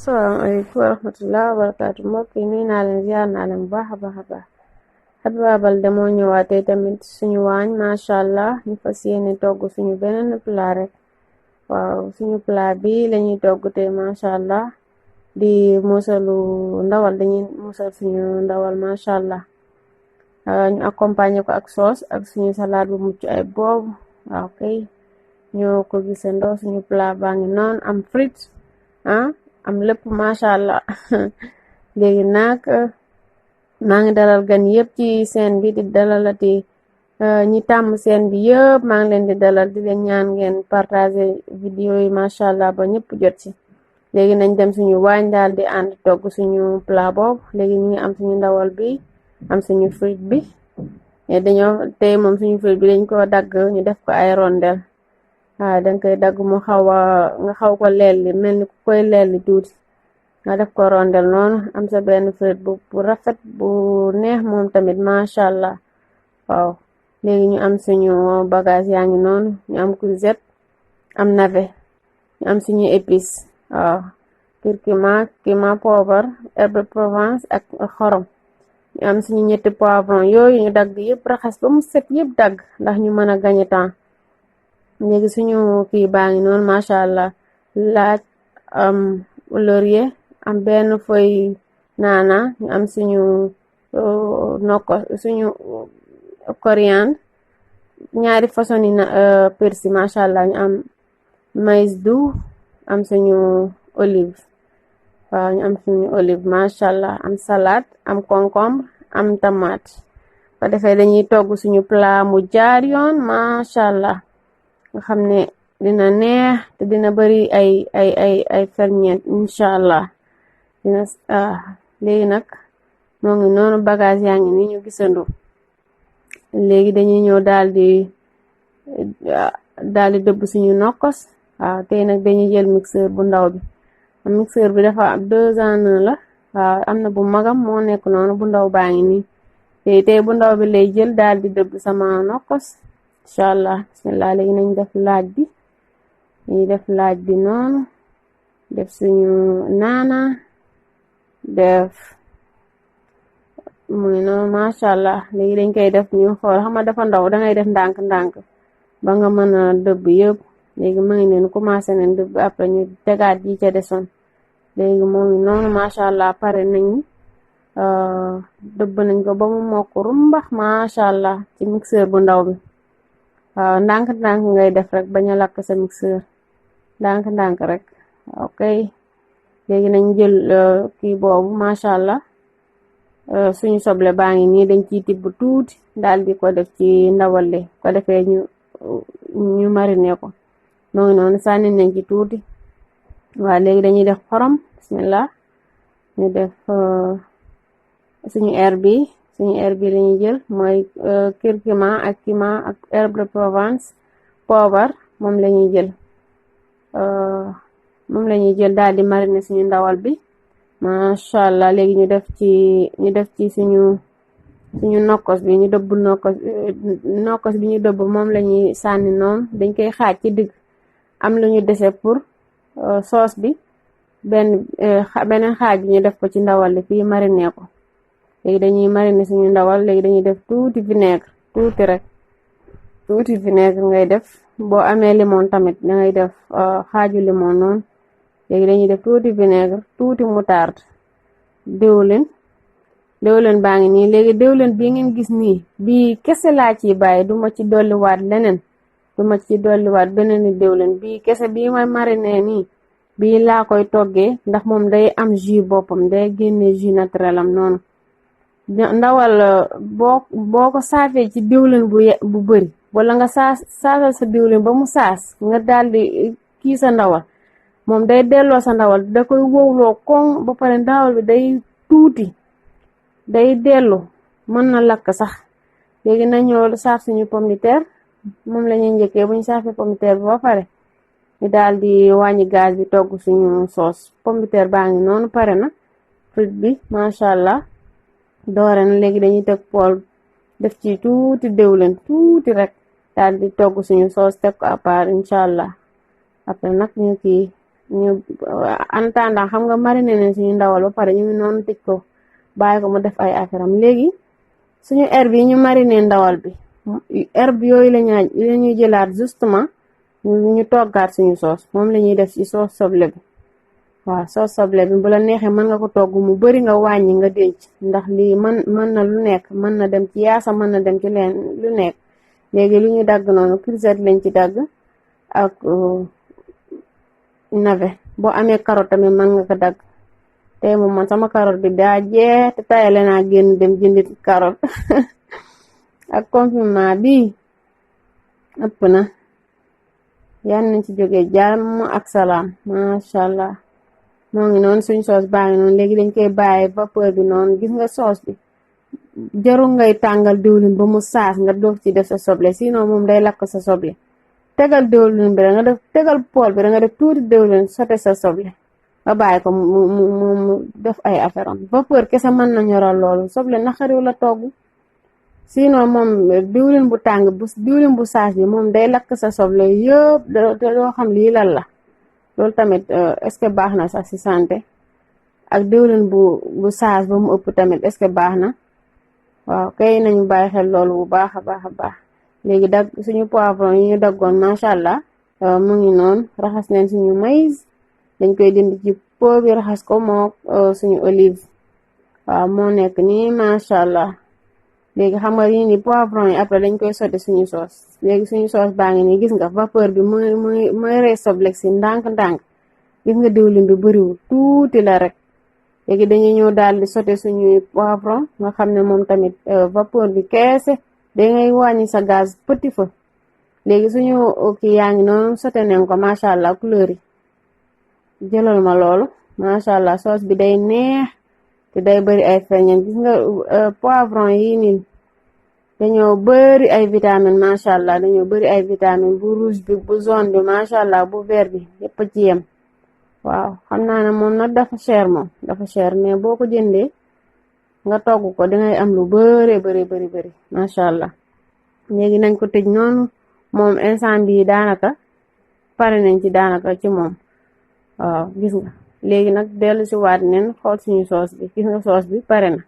Asalaamaaleykum wa rahmatulah wa barakaatu mbokk yi nuyu naa leen ziar naa leen bu baax a baax a baax Habiba Baldé moo ñëwaatee tamit suñu waañ macha allah ñu fas yéene togg suñu beneen plat rek waaw suñu plat bi lañuy togg te macha allah di musalu ndawal dañuy musal suñu ndawal macha allah ñu accompagner ko ak sauce ak suñu salade bu mucc ay boobu waaw kay ñoo ko gisandoo suñu plat baa ngi noonu am frites am lépp macha allah léegi nag maa ngi dalal gan yëpp ci seen bi di dalalati ñi tàmm seen bi yëpp maa ngi leen di dalal di leen ñaan ngeen partager vidéo yi macha allah ba ñëpp jot ci léegi nañ dem suñu waañ daal di ànd togg suñu plat boobu léegi ñu ngi am suñu ndawal bi am suñu frite bi dañoo tey moom suñu frite bi dañ ko dagg ñu def ko ay rondel danga koy dagg mu nga xaw ko lelli mel ni ku koy lelli tuuti nga def ko rondel noonu am sa benn frite bu rafet bu neex moom tamit macha allah waaw léegi ñu am suñu bagage yaa ngi noonu ñu am courgette am navet ñu am suñu épice waaw curcuma poobar herbe de Provence ak xorom ñu am suñu ñetti poivron yooyu ñu dagg yëpp raxas ba mu set yëpp dagg ndax ñu mën a gagner temps léegi suñu kii baa ngi noonu macha allah laaj am laurier am benn feuille naana ñu am suñu suñu coriandre ñaari façon yi persil macha allah ñu am maïs doux am suñu olive waaw ñu am suñu olive macha allah am salade am concombre am tomate ko defee dañuy togg suñu plat mu jaar yoon macha allah nga xam ne dina neex te dina bari ay ferñeent incha allah dina léegi nag moo ngi noonu bagage yaa ngi ni ñu gisandoo léegi dañuy ñëw daal di dëbb suñu nokkos waaw tey nag dañuy jël mixeur bu ndaw bi mixeur bi dafa 2 en 1 la waaw am na bu magam moo nekk noonu bu ndaw baa ngi nii tey bu ndaw bi lay jël daal di dëbb sama nokkos incha allah bismillah léegi nañ def laaj bi noonu def suñu naana def muy noonu macha allah léegi dañ koy def ñu xool xam nga dafa ndaw dangay def ndànk ba nga mën a dëbb yëpp léegi ma ngi neen commencé nañ dëbb après ñu tegaat yi ca desoon léegi moo ngi noonu macha allah pare nañ dëbb nañ ko ba mu mokk rumbax macha allah ci mixeur bu ndaw bi waaw ndànk ngay def rek bañ a lakk sa mixeur ndànk rek ok léegi nañ jël kii boobu macha allah suñu soble baa ngi nii dañ ciy tibb tuuti daal di ko def ci ndawal li ko defee ñu mariner ko moo ngi noonu sànni nañ ci tuuti waaw léegi dañuy def xorom bismillah ñu def suñu herbe bi lañuy jël mooy curcuma ak cumin ak herbe de Provence poobar moom lañuy jël daal di mariner suñu ndawal bi macha allah léegi ñu def ci suñu nokkos bi ñu dëbb nokkos bi ñu dëbb moom lañuy sànni noonu dañ koy xaaj ci digg am lu ñu dese pour sauce bi beneen xaaj bi ñu def ko ci ndawal li fii mariner ko léegi dañuy mariner suñu ndawal léegi dañuy def tuuti vinaigre tuuti vinaigre ngay def boo amee limon tamit dangay def xaaju limon noonu léegi dañuy def tuuti vinaigre tuuti moutarde diwlin baa ngi nii léegi diwlin bi ngeen gis nii bii kese laa ciy bàyyi duma ci dolliwaat leneen duma ci dolliwaat beneen diwlin bii kese bii may mariner nii bii laa koy toggee ndax moom day am jus boppam day génne jus naturel am noonu ndawal boo ko saafee ci diwlin bu bari wala nga saasal sa diwlin ba mu saas nga daldi kii sa ndawal moom day delloo sa ndawal da koy wowloo koŋ ba pare ndawal bi day tuuti day dellu mën na lakk sax léegi na ñëw saaf suñu pomme de terre moom lañuy njëkkee bu ñu saafee pomme de terre bi ba pare ñu daldi wàññi gaz bi togg suñu sauce pomme de terre baa ngi noonu pare na frite bi macha allah doore na léegi dañuy teg pool def ci tuuti diwlin tuuti rek daldi togg suñu sauce teg ko à part incha allah après nag ñu kii ñu en attendant xam nga mariner nañ suñu ndawal ba pare ñu ngi noonu tëj ko bàyyi ko mu def ay affaire am léegi suñu herbe yi ñu mariner ndawal bi herbe yooyu la ñuy jëlaat justement ñu toggaat suñu soos moom la ñuy def ci soos soble bi. waaw soos soble bi bu la neexee mën nga ko togg mu bari nga wàññi nga denc ndax lii mën na lu nekk mën na dem ci yaasa mën na dem ci leen lu nekk léegi lu ñu dagg noonu courgette lañ ci dagg ak navet boo amee carotte tamit mën nga ko dagg tey moom man sama carotte bi daa jeex te tayale naa génn dem jëndi carotte ak confinement bi ëpp na yan nañ ci jógee jàmm ak salaam macha allah. moo ngi noonu suñ soos baa ngi noonu léegi dañ koy bàyyi vapeur bi noonu gis nga soos bi jarul ngay tàngal diwlin ba mu saas nga doog ci def sa soble sinon moom day lakk sa soble tegal diwlin bi da nga def tegal pool bi da nga def tuuti diwlin sote sa soble nga bàyyi ko mu def ay affaire am vapeur kese mën na ñoral loolu soble naxariw la togg sinon moom diwlin bu tàng diwlin bu saas bi moom day lakk sa soble yëpp doo xam lii lan la loolu tamit est-ce que baax na sax ci santé ak diwlin bu saas ba mu ëpp tamit est-ce que baax na waaw kay nañu bàyyi xel loolu bu baax a baax a baax léegi suñu poivron yi ñu daggoon macha allah mu ngi noonu raxas nañ suñu maïs dañ koy dindi ci pot bi raxas ko moo suñu olive waaw moo nekk nii macha allah léegi xam nga yi ni poivron yi après dañ koy sotti suñu soos léegi suñu soos baa ngi nii gis nga vapeur bi muy rey soble si ndànk-ndànk gis nga diwlin bi bëriwul tuuti la rek léegi dañuy ñëw daal di sotti suñuy poivron nga xam ne moom tamit vapeur bi keese dangay wàññi sa gaz petit feu léegi suñu kii yaa ngi noonu sotti nañ ko macha allah couleur yi jëlal ma loolu macha allah soos bi day neex te day bëri ay ferñeent gis nga poivron yi nii dañoo bëri ay vitamine macha allah dañoo bëri ay vitamine bu rouge bi bu jaune bi macha allah bu vert bi yépp ci yem waaw xam naa ne moom nag dafa cher mais boo ko jëndee nga togg ko dangay am lu bëri macha allah léegi nañ ko tëj noonu moom instant bi daanaka pare nañ ci daanaka ci moom waaw gis nga léegi nag dellu si waat nen xool suñu soos bi gis nga soos bi pare na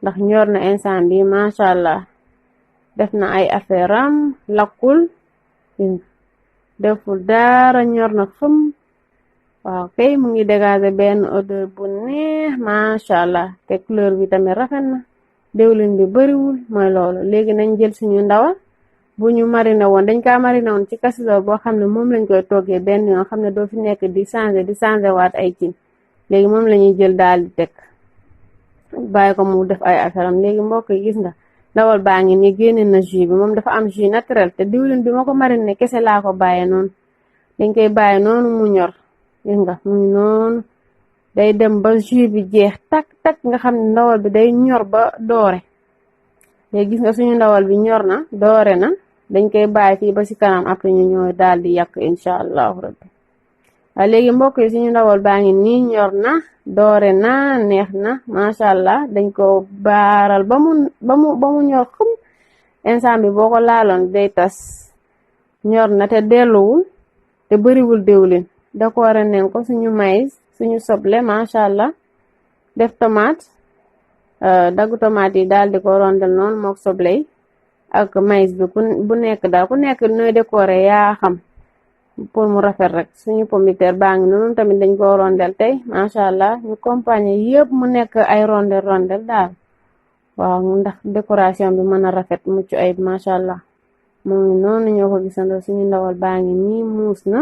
ndax ñor na instant bi macha allah def na ay affaire am lakkul deful dara ñor na xëm waaw kay mu ngi dégager benn odeur bu neex macha allah te couleur bi tamit rafet na diwlin bi bariwul mooy loolu léegi nañ jël suñu ndawal bu ñu mariné woon dañ kaa mariné woon ci casserole boo xam ne moom lañ koy toggee benn yoon xam ne doo fi nekk di changer waat ay cin léegi moom la ñuy jël daal di teg bàyyi ko mu def ay affaire am léegi mbokk yi gis nga ndawal baa ngi ni génne na jus bi moom dafa am jus naturel te diwlin bi ma ko mariné kese laa ko bàyyee noonu dañ koy bàyyi noonu mu ñor gis nga mu ngi noonu day dem ba jus bi jeex tak nga xam ne ndawal bi day ñor ba doore léegi gis nga suñu ndawal bi ñor na doore na dañ koy bàyyi fii ba ci kanam après ñu ñëw daal di yàq incha allahu rabbi waaye léegi mbokk yi suñu ndawal baa ngi nii ñor na doore na neex na macha allah dañ ko baaral ba mu ñor xum instant bi boo ko laaloon day tas ñor na te delluwul te bariwul diwlin décoré nañ ko suñu maïs suñu soble macha allah def tomate daggu tomate yi daal di ko rondel noonu mook soble yi ak maïs bi bu nekk daal ku nekk nooy décoré yaa xam pour mu rafet rek suñu pomme de terre baa ngi noonu tamit dañ ko rondel tey macha allah ñu compagnie yëpp mu nekk ay rondel daal waaw ndax décoration bi mën a rafet mucc ay macha allah moo ngi noonu ñoo ko gisandoo suñu ndawal baa ngi nii muus na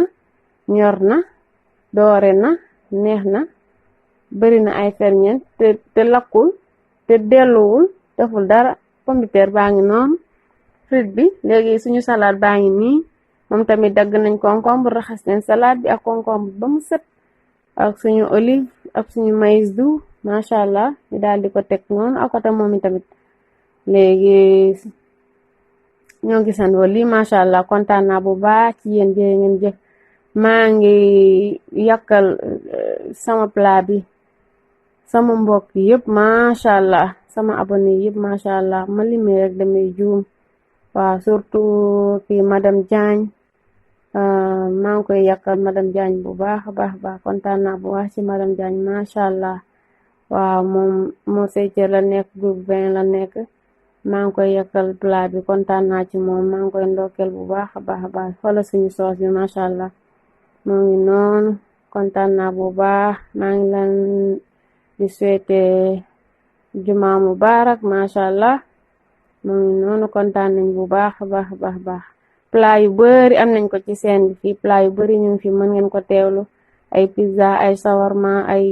ñor na doore na neex na bari na ay ferñeent te lakkul te delluwul deful dara pomme de terre baa ngi noonu frite bi léegi suñu salade baa ngi nii moom tamit dagg nañ concombre raxas nañ salade bi ak concombre ba mu set ak suñu olive ak suñu maïs doux macha allah ñu daal di ko teg noonu ak côté moom tamit léegi ñoo gisandoo lii macha allah kontaan naa bu baax ci yéen jërë ngeen jëf maa ngi yàkkal sama plat bi sama mbokk yëpp macha allah sama abonné yëpp macha allah ma limee rek damay juum waaw surtout kii madame Diagne maa ngi koy yàkkal madame Diagne bu baax a baax kontaan naa bu baax ci madame Diagne macha allah waaw moom moo secteur la nekk groupe 20 la nekk maa ngi koy yàkkal plat bi kontaan naa ci moom maa ngi koy ndokkeel bu baax a baax xoolal suñu soos bi macha allah moo ngi noonu kontaan naa bu baax maa ngi leen di souhaiter juma mubarak macha allah moo ngi noonu kontaan nañ bu baax a baax plat yu bari am nañ ko ci seen bi fii plat yu bari ñu ngi fi mën ngeen ko teewlu ay pizza ay shawarma ay